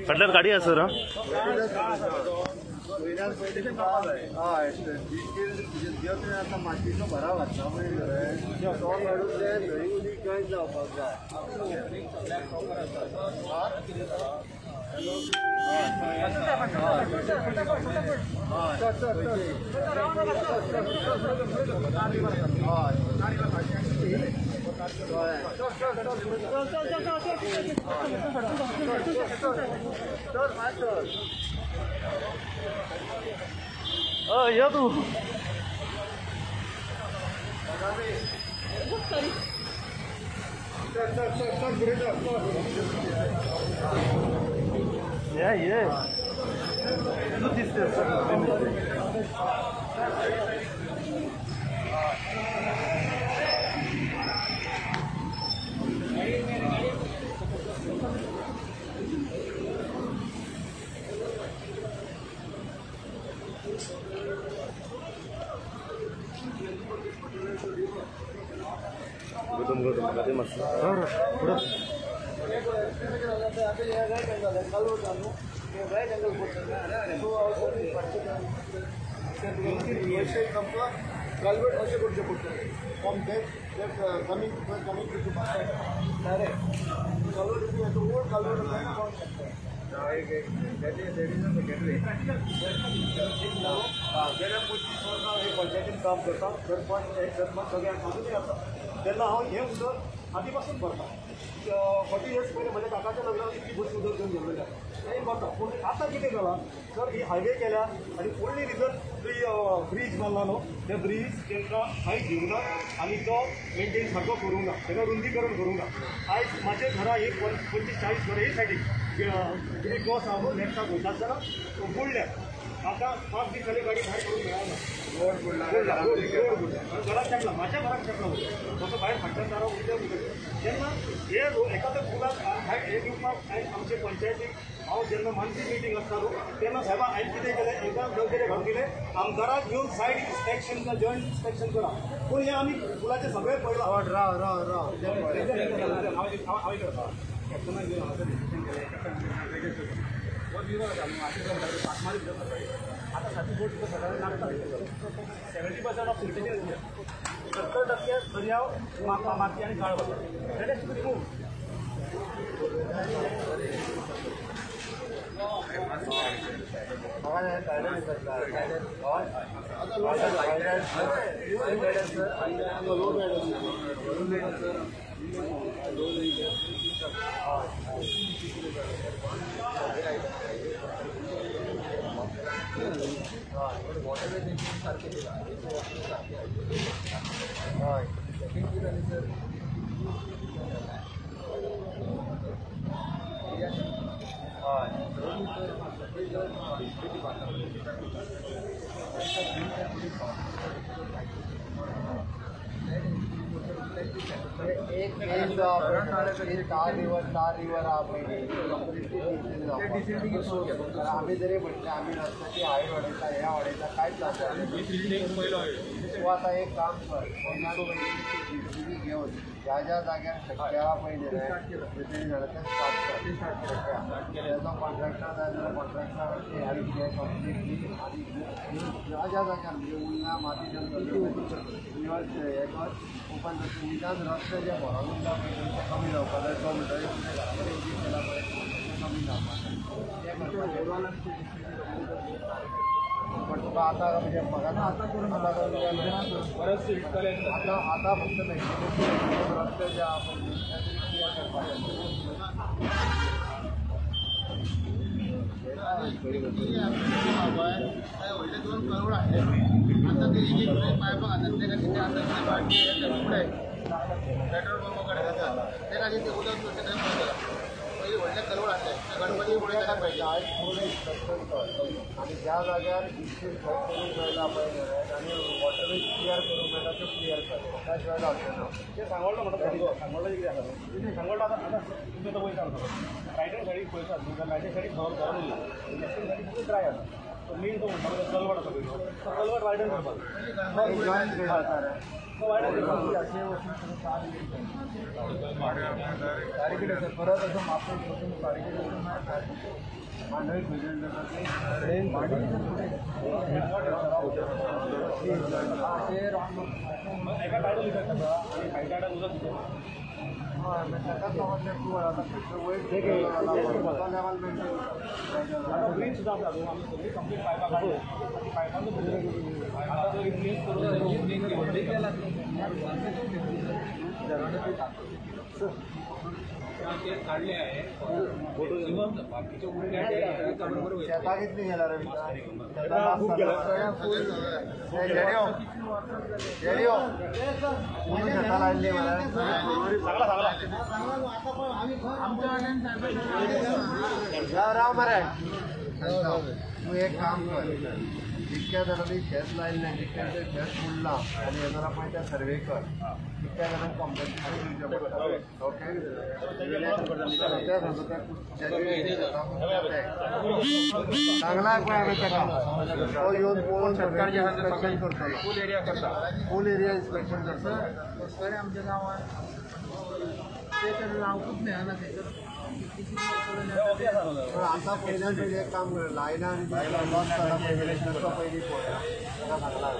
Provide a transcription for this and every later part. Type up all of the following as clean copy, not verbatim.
फाटल्यान गाडी आसा सर. आतां मातयेचो भराव घातला पळय तो काडून ते न्हंय उदीक जॉयन जावपाक जाय. हय यो तूं. Yeah, yeah. तू दिसते गौतम गौतम गाडी मस्त. कलवर्ट अशें करचें पडटलें from that coming coming to direct culvert old culvert जावंक शकता. गेल्या 25 वर्सां हे पंचायतीन काम करता. सरपंच एक सरपंच सगळ्यांक अजुनूय आसा. तेन्ना हांव हें उदक आदी पासून भरता. 40 इयर्स पयलीं म्हज्या काकाच्या लग्नाक इतली बस उदक घेवन गेल्लें आसा तें भरता. पूण आतां कितें जालां सर, ही हायवे केल्या आनी ओन्ली रिजन ब्रीज बांदला न्हू, ते ब्रीज तांकां हायट दिवंक ना आनी तो मेंटेन सारको करूंक ना, ताका रुंदीकरण करूंक ना. आयज म्हाजे घरा एक 25-40 घरां हे सायडीक कितें क्रॉस आहा न्हू लेफ्टाक वयता आसतना बुडल्या. आतां 5 दीस जाले गाडी भायर करूंक मेळना. रोड बुडला, रोड बुडला, घराक शेकला, म्हाज्या घराक शेकला उदक तसो भायर फाटल्यान दारां उदक उदक. तेन्ना हे एकाद्या पुलाक हायट हे दिवपाक आयज आमचे पंचायतीक हांव जेन्ना मंथली मिटींग आसता न्हू तेन्ना सायबा हांवें कितें केलें, एकदां डगेरे घालून दिलें आमदाराक घेवन सायड इन्स्पेक्शन जॉयंट इन्स्पेक्शन करा. पूण हें आमी पुलाचें सगळें पळयलां. राव राव राव आतां साती बोट तुका सगळ्यांक लागता 70% ऑफ सिल्टेशन 70% दर्याव माती आनी गाळ वता. That has to be remove. एक तार रिवर आमी जरी म्हटलें आमी रस्त्याची हायट वाडयता हें वाडयता कांयच जावपाक. तूं आतां एक काम कर, जीसीबी घेवन ज्या ज्या जाग्यार शक्य आहा पळय न्ही रिपेरींग जाल्यार तें स्टार्ट कर. तेजो कॉन्ट्रॅक्टर जाय जाल्यार कॉन्ट्रॅक्टरा हेल्प घे कंप्लिटली. आनी ज्या ज्या जाग्यार म्हणजे उरना माती रिवर हें कर ओपन कर. निदान रस्ते जे भरोन उरता पळय ते कमी जावपाक जाय. तो म्हणटा तुमच्या घरा कडेन उदीक केला पळय तें कमी जावपाक जाय. तें करपाचें. पण तुका आतां म्हणजे म्हाका आतां आतां फक्त मेंटेनन्स रस्ते जे आहा पळय ते तरी क्लियर करपाचें. व्हडले 2 करोड हाडले आतां ते एक एक पायपां घालतात ते खातीर ते आतां फुडें पेट्रोल पंपा कडेन आसा ते खातीर ते उदक चडशें थंय पडटा. पयलीं व्हडले करोड हाडले गणपती फुडें ताका पाहिजे. आयज पूर्ण इन्स्पेक्शन कर आनी ज्या जाग्यार इश्यू करूंक मेळटा पळय आनी वॉटरवेज क्लियर करूंक मेळटा त्यो क्लियर कर, त्या शिवाय जावचें ना. ते सांगोल्डा म्हणटा, सांगोल्डा कितें आसा सांगोल्डा आतां आतां तुमी आतां वयता रायट हँड सायडीक पळयतात न्हू जाल्यार रायट हँड सायडीक घर भरून उरला, लेफ्ट हँड सायडीक फूल ड्राय आसा. तो मेन तो म्हणटा तो कलवट आसा पळय, तो कलवट वायडन करपाक तो वायडन करपाक तारीख परत असं मापून वचून तारीख मांडवी प्रेझेंट जाता एका टायडल इफेक्ट आसा आनी हाय टायडाक उदक कितें ताकाच लागून तूं आतां वयर लेवल मेंटेन. आतां ब्रीज सुद्दां आसा न्हू, आमी सगळीं कंप्लीट पायपां काडल्या, ती पायपांचो आतां रिप्लेस करून काढले आहे. शेतां कितली गेला रे? शेतां लायल्ली मरे. सांगला सांगला राव मरे, तूं एक काम कर, जितक्या जाणांनी शेत लायल्लें तितक्यांचें शेत उरलां आनी हें जाल्यार पळय तें सर्वे कर, तितक्या जाणांक कॉम्पन्सेशन दिवचें पडटा. ओके, तें सांगता सांगलां पळय हांवें ताका, तो येवन पळोवन इन्स्पेक्शन करतलो, फूल एरिया करता, फूल एरिया इन्स्पेक्शन करतलो. आमच्या गांवांत ते तर लावकूच मेळना थंयसर. आतां पयल्यान पयलीं एक काम कर, लायना आनी लॉस जाला पळय तो पयलीं पळोवया, ताका सांगलां.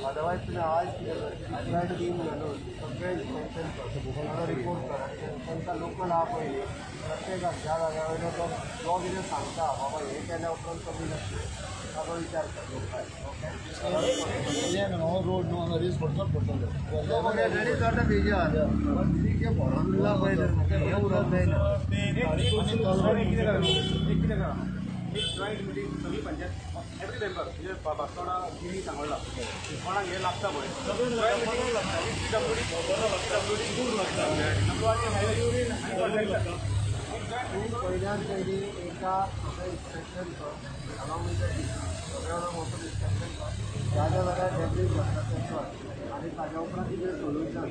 अदरवायज तुवें आयज कितें टीम घालून सगळें इन्स्पेक्शन कर, ताजो रिपोर्ट कर आनी तांकां लोकल आहा पयलीं प्रत्येकाक ज्या जाग्या वयलो तो जो कितें सांगता बाबा हें केल्या उपरांत कमी जातलें ताजो विचार कर. रोड न्हू हांगा रेस पडटलो पडटलो रेडी जाता मेजर, पण ती भरून उरला पळय हें उरप जायना. एक कितें करा, एक जॉयंट मिटींग सगळी पंचायत एवरी मेंबर म्हणजे बासवाडा गिरी सांगोल्डा कोणाक हें लागता पळय जॉयंट मिटींग लागता, PWD PWD तूं पयल्यान पयलीं एका इन्स्पेक्शन कर, अलॉंग विथ सगळ्या वांगडा वचून इन्स्पेक्शन कर, ज्या ज्या जाग्यार डॅमेज जाता तें कर आनी ताज्या उपरांत कितें सोल्युशन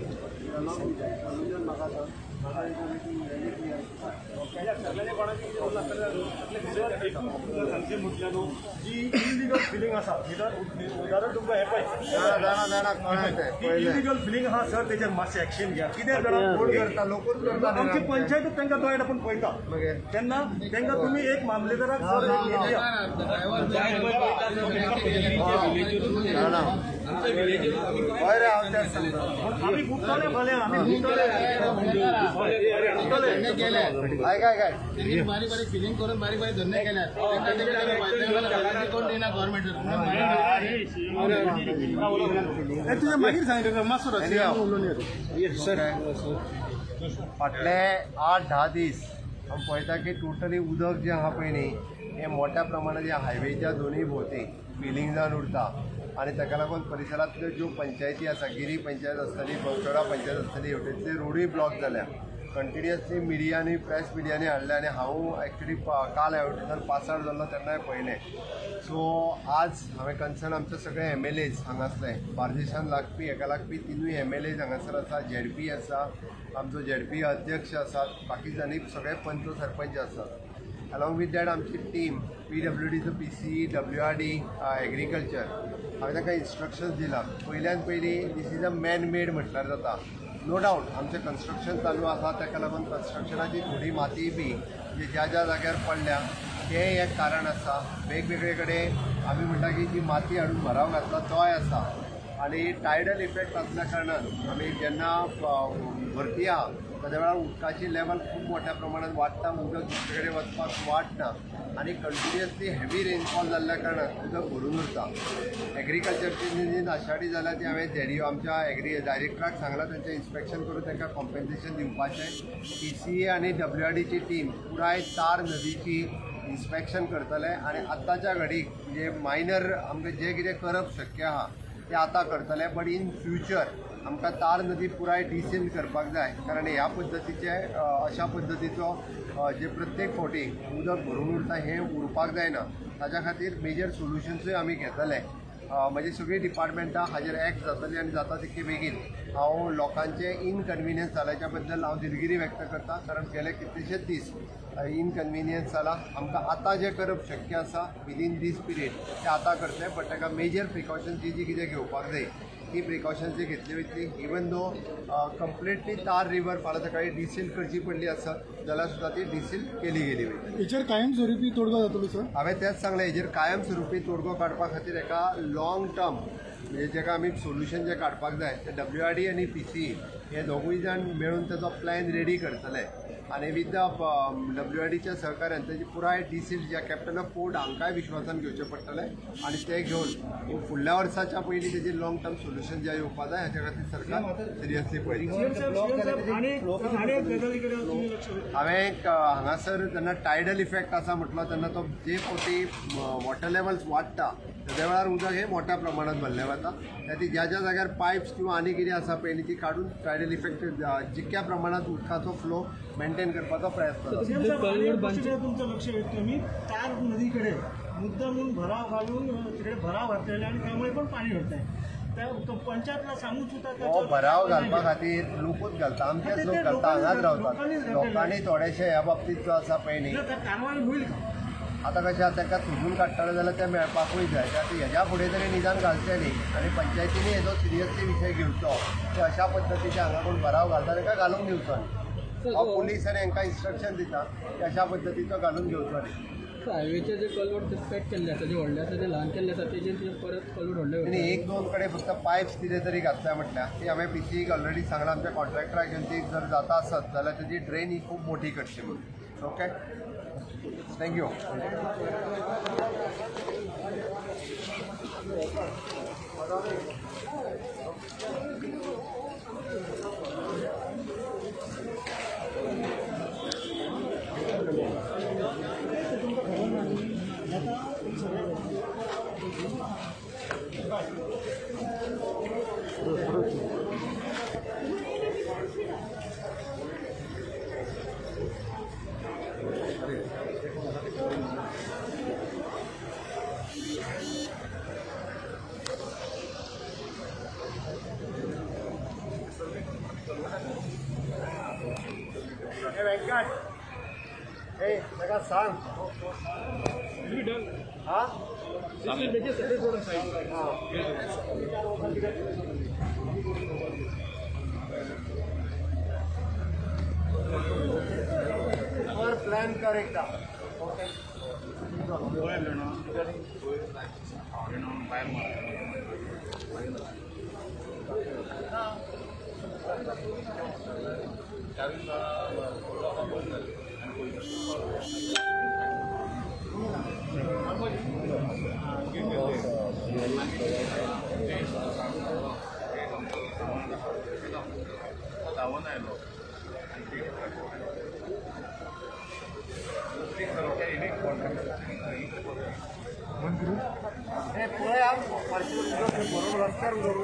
अलॉंग विथ सोल्युशन म्हाका कर, म्हाका एक मिटींग रेडी क्लियर. सगळ्यांनी कोणाचें कितें उरलां सर, एकूच तुमकां सांगचें म्हटल्यार न्हू जी इलिगल फिलींग आसा, उदाहरण तुमकां हें पळय जाणा जाणा कळ्ळें तें इलिगल फिलींग आसा सर, तेचेर मातशें एक्शन घ्या. कितें जाणा कोण करता, लोकूच करता, आमची पंचायत तांकां तो आपूण पळयता तेन्ना तांकां तुमी एक मामलेदाराक सर हय रे, हांव तेंच सांगता. आमी बुडटले फाल्यां, आमी बुडटले काय काय काय बारीक बारीक फिलिंग करून बारीक बारीक धंदे केल्यात, कोण दिना गव्हर्मेंट. तुजें मागीर सांगितलें मातसो. फाटले 8-10 दीस आमी पळयता की टोटली उदक जें आहा पळय न्ही हें मोठ्या प्रमाणात ह्या हायवेच्या दोनूय भोंवती फिलींग जावन उरता आनी ताका लागून परिसरांतल्यो ज्यो पंचायती आसा, गिरी पंचायत आसतली, बंसोडा पंचायत आसतली, हेवटेंतले रोडूय ब्लॉक जाल्या. कंटिन्युअसली मिडियांनी प्रेस मिडियांनी हाडले आनी हांव एक्चुली काल हेवटेंतल्यान पासार जाल्लो तेन्नाय पळयलें. सो आज हांवें कन्सर्न आमचे सगळे MLAs हांगासले, बार्देशान लागपी हेका लागपी 3 MLAs हांगासर आसा, ZP आसा, आमचो ZP अध्यक्ष आसात, बाकी आनी सगळे पंच सरपंच आसात. अलॉंग विथ that आमची टीम PWDचो PC, WRD, agriculture, हांवें तांकां इन्स्ट्रक्शन्स दिला. पयल्यान पयलीं this is a man made म्हटल्यार जाता. नो डावट आमचें कन्स्ट्रक्शन चालू आसा, ताका लागून कन्स्ट्रक्शनाची थोडी माती बी म्हणजे ज्या ज्या जाग्यार पडल्या तें एक कारण आसा. वेगवेगळे कडेन आमी म्हणटा की जी माती हाडून भराव घातला तोय आसा आनी टायडल इफेक्ट आसल्या कारणान आमी जेन्ना भरती आहा ताज्या वेळार उदकाची लेवल खूब मोठ्या प्रमाणात वाडटा, उदक दुसरे कडेन वचपाक वाट ना आनी कंटिन्युअसली हेवी रेनफॉल जाल्ल्या कारणान उदक भरून उरता. एग्रीकल्चरची जी नाशाडी जाल्या ती हांवें झेडीओ आमच्या एग्री डायरेक्टराक सांगलां, तांचें इन्स्पेक्शन करून तांकां कॉम्पेन्सेशन दिवपाचें. PCA आनी WRDची टीम पुराय तार नदीची इन्स्पेक्शन करतले आनी आतांच्या घडीक म्हणजे मायनर आमकां जें कितें करप शक्य आहा तें आतां करतले, बट इन फ्युचर आमकां तार नदी पुराय डिसिल्ट करपाक जाय, कारण ह्या पद्दतीचे अशा पद्दतीचो जे प्रत्येक फावटी उदक भरून उरता हें उरपाक जायना. ताच्या खातीर मेजर सोल्युशन्सूय आमी घेतले. म्हजी सगळीं डिपार्टमेंटां हाजेर एक्ट जातली आनी जाता तितके बेगीन हांव लोकांचें इनकन्विनियन्स जाल्याच्या बद्दल हांव दिलगिरी व्यक्त करता, कारण गेले कितलेशेच दीस इनकन्विनियन्स जाला. आमकां आतां जें करप शक्य आसा विदीन दीस पिरियड तें आतां करतलें, बट ताका मेजर प्रिकॉशन्स जी जी कितें घेवपाक जाय ती प्रिकॉशन्स जी घेतली वयतली. इवन दो कंप्लिटली तार रिवर फाल्यां सकाळीं डिसिल्ट करची पडली आसत जाल्यार सुद्दां ती डिसिल्ट केली गेली वयतली. हेचेर कायमस्वरुपी तोडगो जातलो सर? हांवें तेंच सांगलें, हेजेर कायमस्वरुपी तोडगो काडपा खातीर एका लॉंग टर्म म्हणजे जेका आमी सोल्युशन जें काडपाक जाय तें WRD आनी PCE हे दोगूय जाण मेळून ताचो प्लॅन रेडी करतले आनी विथ the WRDच्या सहकार्यान तेजी पुराय डिसिल्ट ज्या कॅप्टन ऑफ पोर्ट हांकांय विश्वासान घेवचें पडटलें आनी तें घेवन फुडल्या वर्साच्या पयलीं तेजेर लॉंग टर्म सोल्युशन जें येवपा जाय हाच्या खातीर सरकार सिरियसली पळयता. हांवें हांगासर जेन्ना टायडल इफेक्ट आसा म्हटलो तेन्ना तो जे फावटी वॉटर लेवल्स वाडटा त्या वेळार उदक हें मोठ्या प्रमाणात भरलें वता. त्या खातीर ज्या ज्या जाग्यार पायप्स किंवा आनी कितें आसा पळय ती काडून टायडल इफेक्ट जितक्या प्रमाणात उदकाचो फ्लो मेंटेन करपाचो प्रयत्न जाता. तुमचं लक्ष वेधतो मी, तार नदीकडे मुद्दामून भराव घालून तिकडे भराव घातलेले आणि त्यामुळे पण पाणी भरत आहे. पंचायतला सांगून सुद्धा हो भराव घालपा खातीर लोकूच घालता, आमचेच लोक घालता, हांगाच रावतात. लोकांनी थोडेशे ह्या बाबतीत जो आसा पळय न्ही कारवाई होईल का? आतां कशें आसा तांकां सोदून काडटले जाल्यार तें मेळपाकूय जाय. त्या खातीर हेज्या फुडें तरी निदान घालचें न्ही आनी पंचायतींनी हेजो सिरियसली विशय घेवचो की अशा पद्दतीचे हांगा कोण भराव घालता तांकां घालूंक दिवचो न्ही. हांव पुलीस आनी हांकां इन्स्ट्रक्शन दिता की अशा पद्दतीचो घालून घेवचो न्ही. हायवेचे जे कलवट पॅक केल्ले आसा, जे व्हडले आसा ते ल्हान केल्ले आसा, तेजेर ते परत कलवट व्हडले आनी एक दोन कडेन फक्त पायप्स कितें तरी घातल्या म्हटल्यार ती हांवें PCEक ऑलरेडी सांगलां आमच्या कॉन्ट्रॅक्टराक घेवन ती जर जाता आसत जाल्यार तेजी ड्रेन ही खूब मोठी करची म्हणून. Okay, thank you. Venkat, हे ताका सांग. हा प्लॅन कर एकदा. ओके. पळय रस्त्यार उदक.